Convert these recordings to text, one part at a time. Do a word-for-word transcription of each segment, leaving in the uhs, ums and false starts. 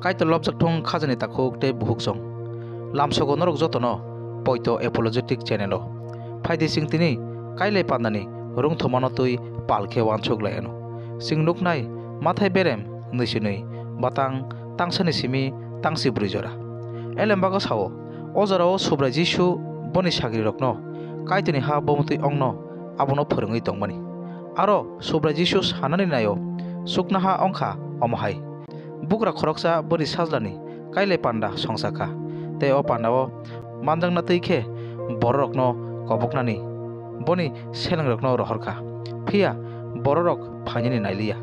Kaitor lobjak thung khajani takhuk tei bukhuk song. Lamsogo norok jotono poito apologetic channel o. Phaidi chwng tini Kailai Pandani rwngthomano twi pal khe uansuk lai anw. Chwng nuknai mathai berem nwi si nwi, batang tangsani simi tangsi brwi jora. Elembago sao, o jorao Subrai Jisu boni sagrirokno Kaitorni ha bomtwi ongno abono phwrwngwi tongmani. Aro Subrai Jisu sanani naio, chuknoha wngkha omo hai. Bugra khoroksa boni sajlani Kailai Panda songsa kha, tei o pandao manjakna twi khe bororokno koboknani boni selengrokno rohor kha. Phiya bororok phainani nailiya.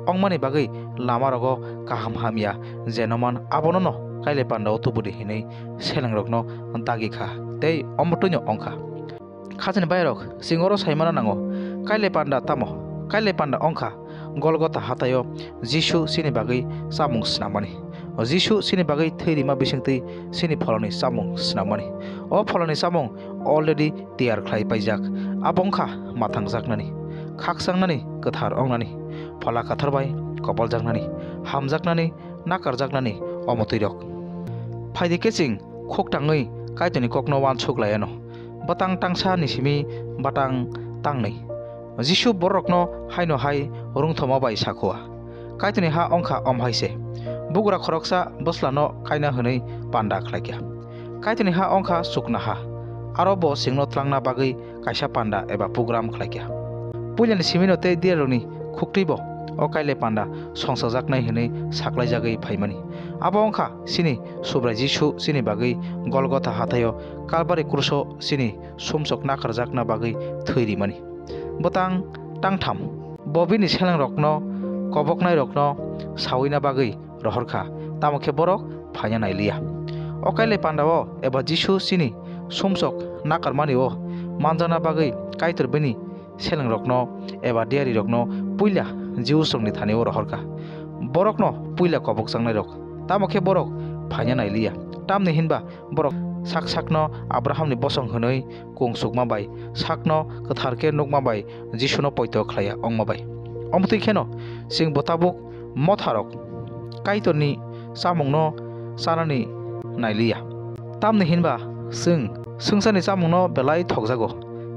Ongmani bagwi lamarogo kaham hamya jenoman abonono Kailai Pandao tubudi hinwi selengrokno dagi kha, tei omo twino wngkha. Khajani bairok, chwng oro saimano nango, Kailai Panda tamo? Kailai Panda wngkha Golgotha hathaio Jisu chini bagwi chamung snamani. O Jisu chini bagwi thwi rima bisingtwi chini pholoni chamung snamani. O pholoni chamung already tiyar khlai paijak. Abo wngkha mathangjaknani, khakchangnani, kwthar wngnani, Phola Kwthar bai koboljaknani, hamjaknani, nakarjaknani omo twirok. Phaidi khe chwng khuk tangwi Kaitorni kokno uansuk lai anw. Bwtang tangsa ni simi batang tangnwi. Jisu bororokno haino hai rwngthoma bai sakhoa. Kaitorni ha wngkha om hai se. Bugra khoroksa bwslano kaina hwnwi panda khlaikha. Kaitorni ha wngkha chuknoha. Aro bo chwngno tlangna bagwi kaisa panda eba program khlaikha. Puilani simino tei diyarokni khuktwibo o Kailai Panda songsajaknai hwnwi saklaijagwi phaimani. Abo wngkha chini Subrai Jisu chini bagwi Golgotha hathaio Kalbari kruso chini sumsok nakarjakna bagwi thwi rimani. Bwtang tangtham. Bo bini selengrokno, koboknairokno sawina bagwi rohor kha, tamo khe borok phaina nailiya. O Kailai Pandao eba Jisu chini sumsok nakarmani o manjakna bagwi Kaitor bini selengrokno eba diyarirokno puila Jiusrokni thani o rohor kha. Borokno puila kobokjaknairok, tamo khe borok phaina nailiya. Tamni hinba borok sak sakno Abrahamni bosong hwnwi kung sukma bai, sakno kwthar khe nukma bai, Jisuno poito khlaiya wngma bai. Omo twi kheno chwng bo tabuk motharok Kaitorni chamungno chanani nailiya. Tamni hinba chwng swngcharni chamungno belai thokjago,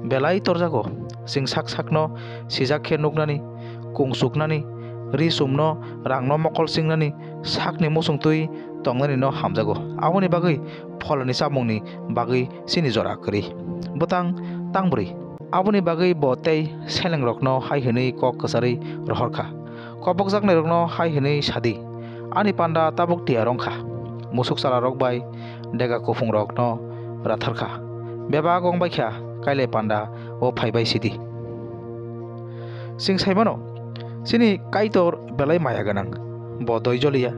belai torjago. Chwng sak sakno sijak khe nuknani, kung suknani, ri chumno, rangno mokol chingnani, sakni muchung twi tongnanino hamjago. Aboni bagwi pholani chamungni bagwi chini jora kwrwi. Bwtang tangbrwi. Aboni bagwi bo tei selengrokno hai hwnwi kok kwcharwi rohor kha, "Kobokjaknairokno hai hwnwi sa di, 'Ani panda tabuk tiyar wng kha, musuk chalarok bai dega kuphungrokno rathar kha, bebak wng bai kha, Kailai Panda o phai bai si di.'" Chwng sai mano, chini Kaitor belai maya gwnang, bo doi joliya.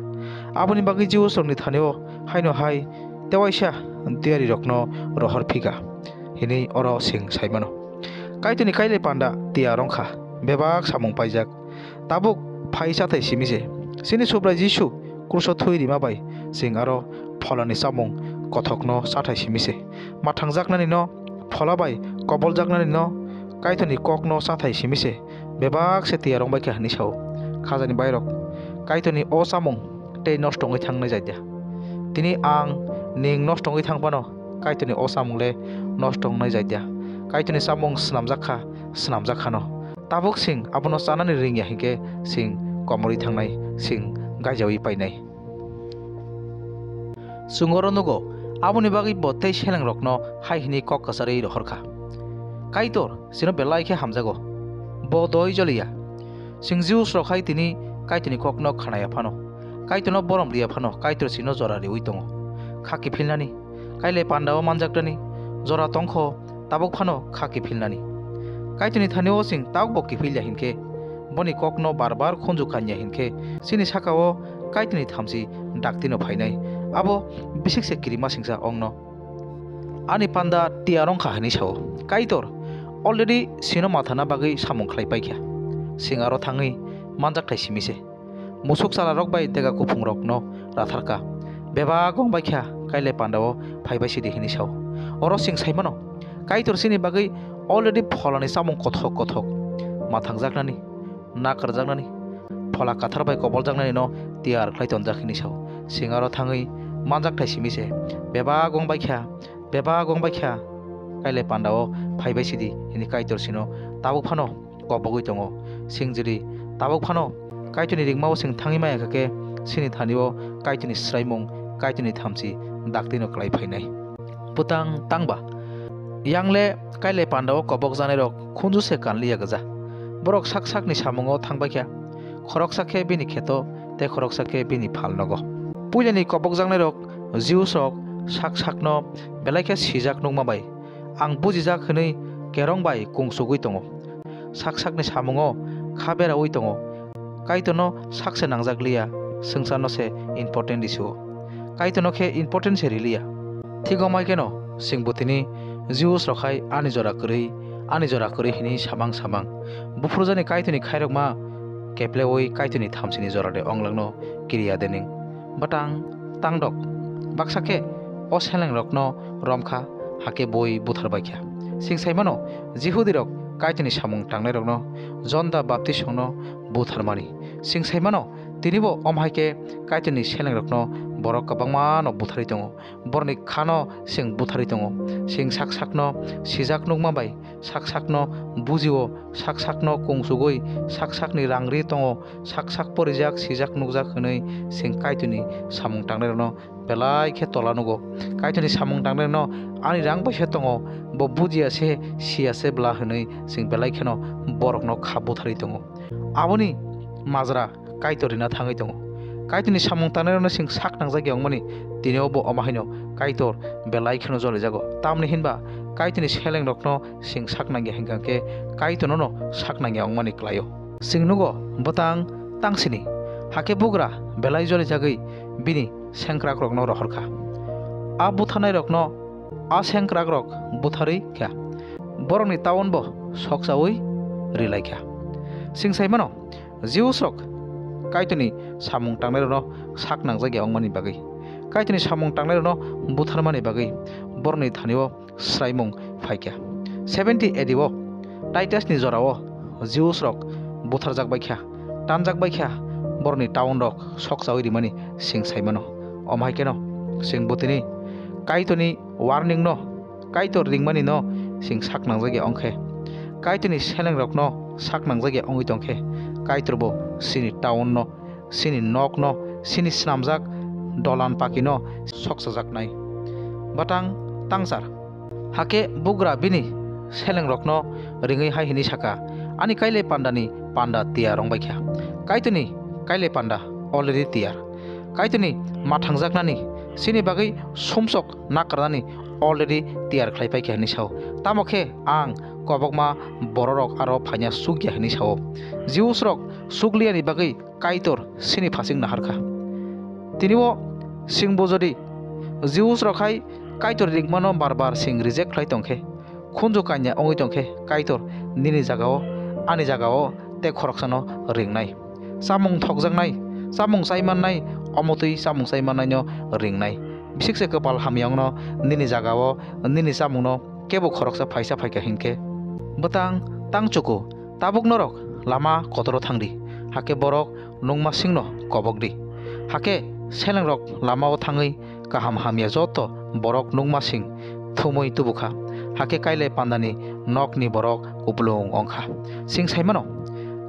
Aboni bagwi Jiusrokni thani-o haino hai tewaisa diyarirokno rohor phika, hwnwi oro chwng sai mano. Kaitorni Kailai Panda tiyar wng kha, bebak samung paijak. Tabuk phai chathai simi se. Chini Subrai Jisu kruso thwi rima bai chwng aro pholani chamung kothokno chathai simi se. Mathangjaknanino, phola bai koboljaknanino, Kaitorni kokno chathai simi se. Bebak se tiyar wng bai kha hwnwi sao. Khajani bairok, Kaitorni o chamung tei nosto wngwi thangnai jai da? Tini ang, nwng nosto wngwi thang phano, Kaitorni o chamung le nosto wngnai jai da? Kaitorni chamung swnamjak kha, swnamjak khano. Tabuk chwng abono chanani ringya hinkhe chwng komorwi thangnai, chwng gaijawi painai. Chwng oro nugo, aboni bagwi bo tei selengrokno hai hwnwi kok kwcharwi rohor kha, "Kaitor chwngno belai khe hamjago, bo doi joliya." Chwng Jiusrok hai tini Kaitorni kokno khnaya phano, Kaitorno borom riya phano, Kaitor chwngno jora riwi tongo. Kha kiphilnani, Kailai Pandao manjaknani jora tongkho, tabuk phano kha kiphilnani. Kaitorni thani-o chwng tabukbo kiphilya hinkhe, boni kokno bar bar khunju kanya hinkhe, chini saka-o Kaitorni thamchi daktino phainai, abo bisikse kirimasingcha ongno. "Ani panda tiyar wng kha," hwnwi sao. Kaitor already chwngno mathana bagwi samung khlai paikha. Chwng aro thangwi manjakthai simi se. Musuk chalarok bai dega kuphungrokno ratharkha. Bebak wng bai kha, Kailai Pandao phai bai sidi hwnwi sao. Oro chwng sai mano, Kaitor chini bagwi already pholani chamung kothok kothok mathangjaknani, nakarjaknani. Phola Kwthar bai koboljaknairino tiyar khlai tonjak hwnwi sao. Sing aro thangwi manjakthai simi se, bebak wng bai kha, bebak wng bai kha, Kailai Panda o phai bai sidi, hwnwi Kaitor sino tabuk phano kobogwi tongo. Sing jili tabuk phano Kaitorni ringmao sing thangwi maya kha khe, sini thani o Kaitorni swraimung, Kaitorni thamchi daktino klai phainai. Bwtang tangba. Yang le Kailai Panda o kobok janairok khunju se kanliya gwja. Borok sak sakni samungo thang bai kha. Khoroksa khe bini kheto, tei khoroksa khe bini phalnogo. Puilani kobok jaknairok Jews rok sak sakno belai khe sijak nukma bai, ang bujijak hwnwi kerong bai kungsugwi tongo. Sak sakni samungo kha beraui tongo. Kaitorno sak se nangjak liya, swngcharno se important rw-o. Kaitorno khe important se riliya. Thik wng bai kheno, chwng bwtwini Jews rok hai ani jora kwrwi, ani jora kwrwi hwnwi samang samang. Buphurjani Kaitorni khairokma kepleui Kaitorni thamsini jora de onglangno kiriya dening. Bwtang tangdok. Baksa khe o selengrokno romkha, hakhe boi buthar baikha. Chwng saimano, Jihudirok Kaitorni samung tangnairokno Jon da Baptistno butharmani. Chwng saimano, tinibo om hai khe Kaitorni selengrokno borok kwbangmano butharwi tongo. Borokni khano chwng butharwi tongo. Chwng sak sakno sijak nukma bai, sak sakno bujio, sak sakno kungsugwi, sak sakni rang ri tongo, sak sak porijak, sijak nukjak hwnwi chwng Kaitorni samung tangnairokno belai khe tola nugo. Kaitorni samung tangnairokno ani rang bai se tongo, bo bujiya se, siya se bla hwnwi chwng belai kheno borokno kha butharwi tongo. Aboni majra Kaitor rina thangwi tongo. Kaitorni samung tangnairokno chwng sak nangjak ya wngmani, tini obo omo haino Kaitor belai kheno jolijago. Tamni hinba Kaitorni selengrokno chwng sak nangya hwnkha khe Kaitorno no sak nangya wngmani kwlaio. Chwng nugo bwtang tangsini, hakhe bugra belai jolijagwi bini sengkrakrokno rohorkha. A butharnairokno a sengkrakrok butharwi kha, borokni taunbo sokchaui rilaikha. Chwng saimano, Jews rok Kaitorni samung tangnairokno sak nangjak ya wngmani bagwi, Kaitorni samung tangnairokno butharmani bagwi borokni thani-o swraimung phaikha. Seventy A D o Titusni jorao Jews rok butharjak baikha, tanjak baikha, borokni taunrok sokchaui rimani chwng saimano. Omo hai kheno chwng bwtwini Kaitorni warningno, Kaitor ringmanino chwng sak nangjak ya wngkhe, Kaitorni selengrokno sak nangjak ya wngwi tongkhe, Kaitorbo chini taunno, chini nokno, chini snamjak dolan pakino sokchajaknai. Bwtang tangchar. Hakhe bugra bini selengrokno ringwi hai hwnwi saka, "Ani Kailai Pandani panda tiyar wng baikha. Kaitorni Kailai Panda already tiyar. Kaitorni mathangjaknani, chini bagwi sumsok nakarnani already tiyar khlai paikha," hwnwi sao. Tamo khe ang kobokma bororok aro phaina chukya hwnwi sao. Jews rok chukliyani bagwi Kaitor chini phasing naharkha. Tini o chwngbo jodi Jews rok hai Kaitor ringmano bar bar chwng reject khlai tongkhe, khunju kanya wngwi tongkhe, Kaitor nini jagao, ani jagao tei khoroksano ringnai. Chamung thokjaknai, chamung chaimannai, omotwi chamung chaimannaino ringnai. Bisik se kwpal hamya wngno nini jagao nini chamungno kebo khoroksa phaisa phaikha hinkhe. Bwtang tang chuku, tabuk norok lama kotoro thangdi, hakhe borok nungmasingno kobokdi. Hakhe selengrok lamao thangwi kaham hamya joto borok nungmasing thumwi tubukha. Hakhe Kailai Pandani nokni borok kupulung wngkha. Chwng saimano,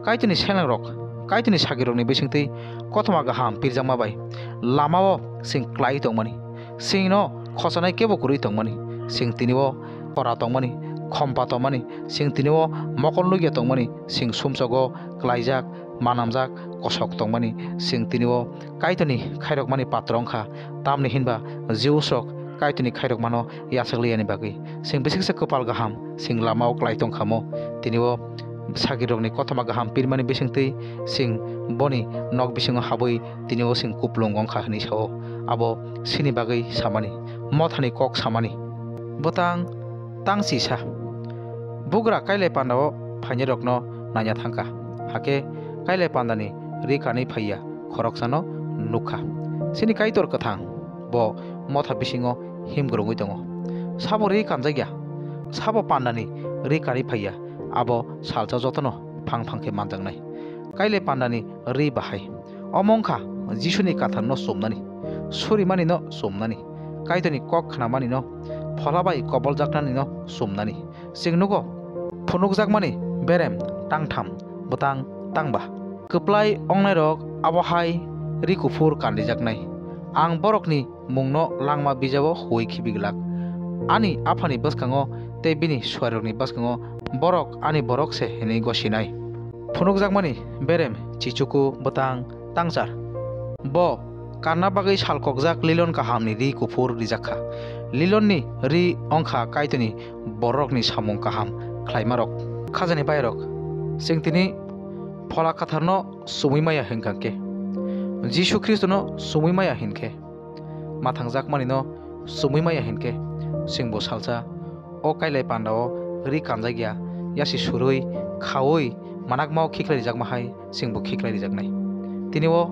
Kaitorni selengrok, Kaitorni sagirokni bisingtwi kothoma kaham pirjakma bai lamao chwng klai tongmani. Chwngno khosanai kebo kwrwi tongmani. Chwng tini o khora tongmani, khompa tongmani, chwng tini o mokol nukya tongmani, chwng sumsogo klaijak, manamjak, kosok tongmani, chwng tini o Kaitorni khairokmani patro wngkha. Tamni hinba Jews rok Kaitorni khairokmano yachak liyani bagwi chwng bisingsa kwpal kaham, chwng lamao klai tongkhamo. Tini o sagirokni kothoma kaham pirmani bisingtwi chwng boni nok bisingo habwi tini o chwng kupulung wngkha hwnwi sao. Abo chini bagwi samani, mothani kok samani. Bwtang tang chisa. Bugra Kailai Pandao phainairokno naina thangkha. Hakhe Kailai Pandani ri kanwi phaiya khoroksano nukha. Chini Kaitor kwthang, bo motha bisingo himgwrwngwi tongo. Sabo ri kanjakya, sabo Pandani ri kanwi phaiya, abo salsa jotono phang phang khe manjaknai. Kailai pandani ri bahai. Omo wngkha Jisuni katharno chumnani, surimanino chumnani, Kaitorni kok khnamanino, phola bai koboljaknanino chumnani. Chwng nugo phunukjakmani berem tangtham, bwtang tangba. Kwplai wngnairok abo hai ri kuphur kandijaknai. Ang borokni mungno langma bijabo huwi khibi glak. Ani aphani bwskango tei bini suairokni bwskango borok ani borok se hwnwi gosinai. Phunukjakmani berem chichuku bwtang tangchar. Bo kanna bagwi salkokjak lilon kahamni ri kuphur rijak kha. Lilonni ri wngkha Kaitorni bororokni samung kaham khlaimarok. Khajani bairok, chwng tini Phola Katharno chumui maya hwnkha khe, Jisu Khristono chumui maya hinkhe, mwthangjakmanino chumui maya hinkhe, chwngbo salsa o kailai pandao ri kanjakya, yasi surui, khaui, manakmao khiklai rijakma hai chwngbo khiklai rijaknai. Tini o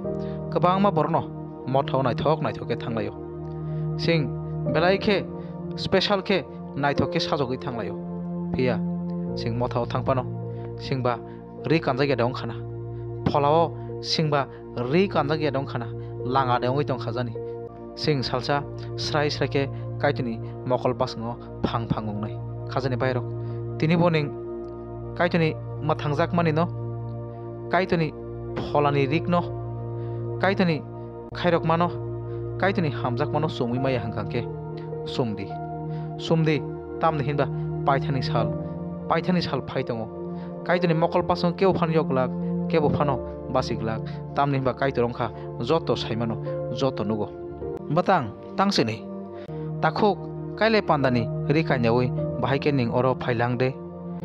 kwbangma borokno mothao naithok naithok khe thanglaio. Chwng belai khe special khe naithok khe sajogwi thanglaio. Phiya chwng mothao thang phano chwngba ri kanjakya de wngkhana. Pholao chwngba ri kanjakya de wngkhana, langa de wngwi tongkha jani. Chwng salsa srai srai khe Kaitorni mokol bwskango phang phang wngnai. Khajani bairok, tini bo nwng Kaitorni mwthangjakmanino, Kaitorni pholani rikno, Kaitorni khairokmano, Kaitorni hamjakmano chumui maya hwnkha khe chumdi. Chumdi, tamni hinba paithani sal, paithani sal phai tongo. Kaitorni mokol bwskango kebo phano yok glak, kebo phano basi glak. Tamni hinba Kaitor wngkha joto saimano, joto nugo. Bwtang tangsinwi. Takhuk kailai pandani ri kanyaui bahai khe nwng oro phailang de?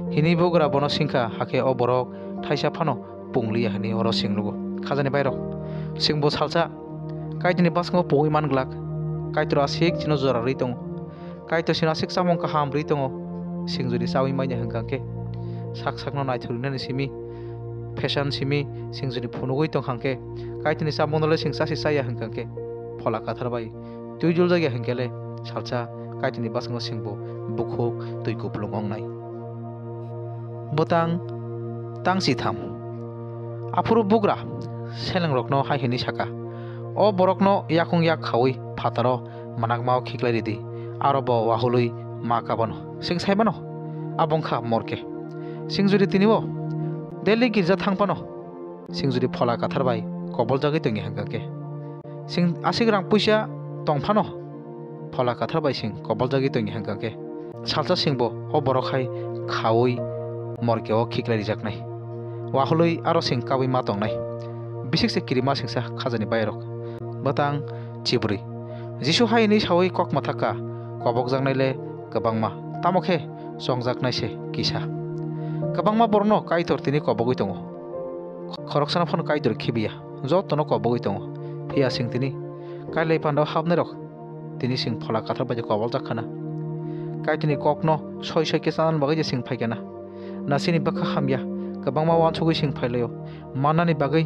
Hini bugra bono singkha, hakhe o borok thaisa phano pungliya hwnwi oro singlugo. Khajani bairok, chwngbo salsa Kaitorni bwskango pungwi man glak. Kaitor aswk chino jora rwi tongo. Kaitor chini aswk chamung kaham rwi tongo. Chwng jodi chaui manya hwnkha khe, sak sakno naithok rinani simi, phesan simi, chwng jodi phunugwi tongkha khe, Kaitorni chamungno le chwng chasi chaya hwnkha khe, Phola Kathar bai twi jul jakya hwnkhe le salsa Kaitorni bwskango chwngbo bukhuk twi kupulung wngnai. Bwtang tangsi tham. Aphuru bugra selengrokno hai hwnwi saka, "O borokno yakung yak khaui phataro manakmao khiklai ridi, aro bo wahului ma kabano." Chwng sai mano, abo wngkha morke. Chwng jodi tini o daily girja thang phano, chwng jodi Phola Kathar bai koboljagwi tongya hwnkha khe, chwng aswk rang puisa tong phano, Phola Kathar bai chwng koboljagwi tongya hwnkha khe, salsa chwngbo o borok hai khaui morke o khiklai rijaknai. Wahului aro chwng kabui ma tongnai. Bisik se kirima chwngsa khajani bairok. Bwtang chibrwi. Jisu hai hwnwi saui kok mwthakha, "Kobokjaknai le kwbangma, tamo khe chongjaknai se kisa." Kwbangma borokno Kaitor tini kobogwi tongo. Khoroksano phano Kaitor khibiya, jotono kobogwi tongo. Phiya chwng tini kailai pandao hapnairok tini chwng Phola Kathar bai koboljak khana. Kaitorni kokno soi soi khe chanani bagwi je chwng phai khana. Na chini bwkha hamya, kwbangma uansugwi chwng phai laio. Mannani bagwi,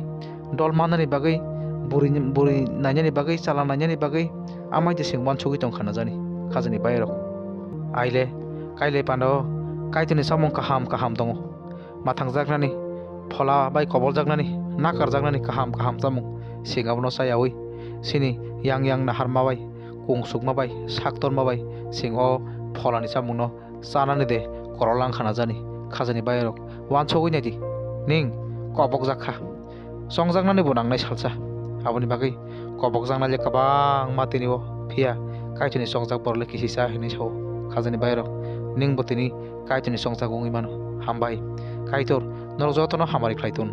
dol mannani bagwi, buri, buri nainani bagwi, chala nainani bagwi, amai je chwng uansugwi tong khana jani, khajani bairok. Aile, kailai pandao Kaitorni chamung kaham kaham tongo. Mwthangjaknani, Phola bai koboljaknani, nakarjaknani kaham kaham chamung chwng abono chayaui, chini yang yang naharma bai, kung sukma bai, sak torma bai chwng o Pholani chamungno chanani de korol lang khana jani, khajani bairok. Uansugwi naidi, ning kobokjak kha. Chongjaknani bo nangnai salsa. Aboni bagwi kobokjaknai le kwbangma tini o, phiya Kaitorni chongjak borok le kisisa hinwi sao, khajani bairok. Ning bo tini Kaitorni chongjak wngwi mano. Hambai. Kaitor norok jotono hamari khlai tun.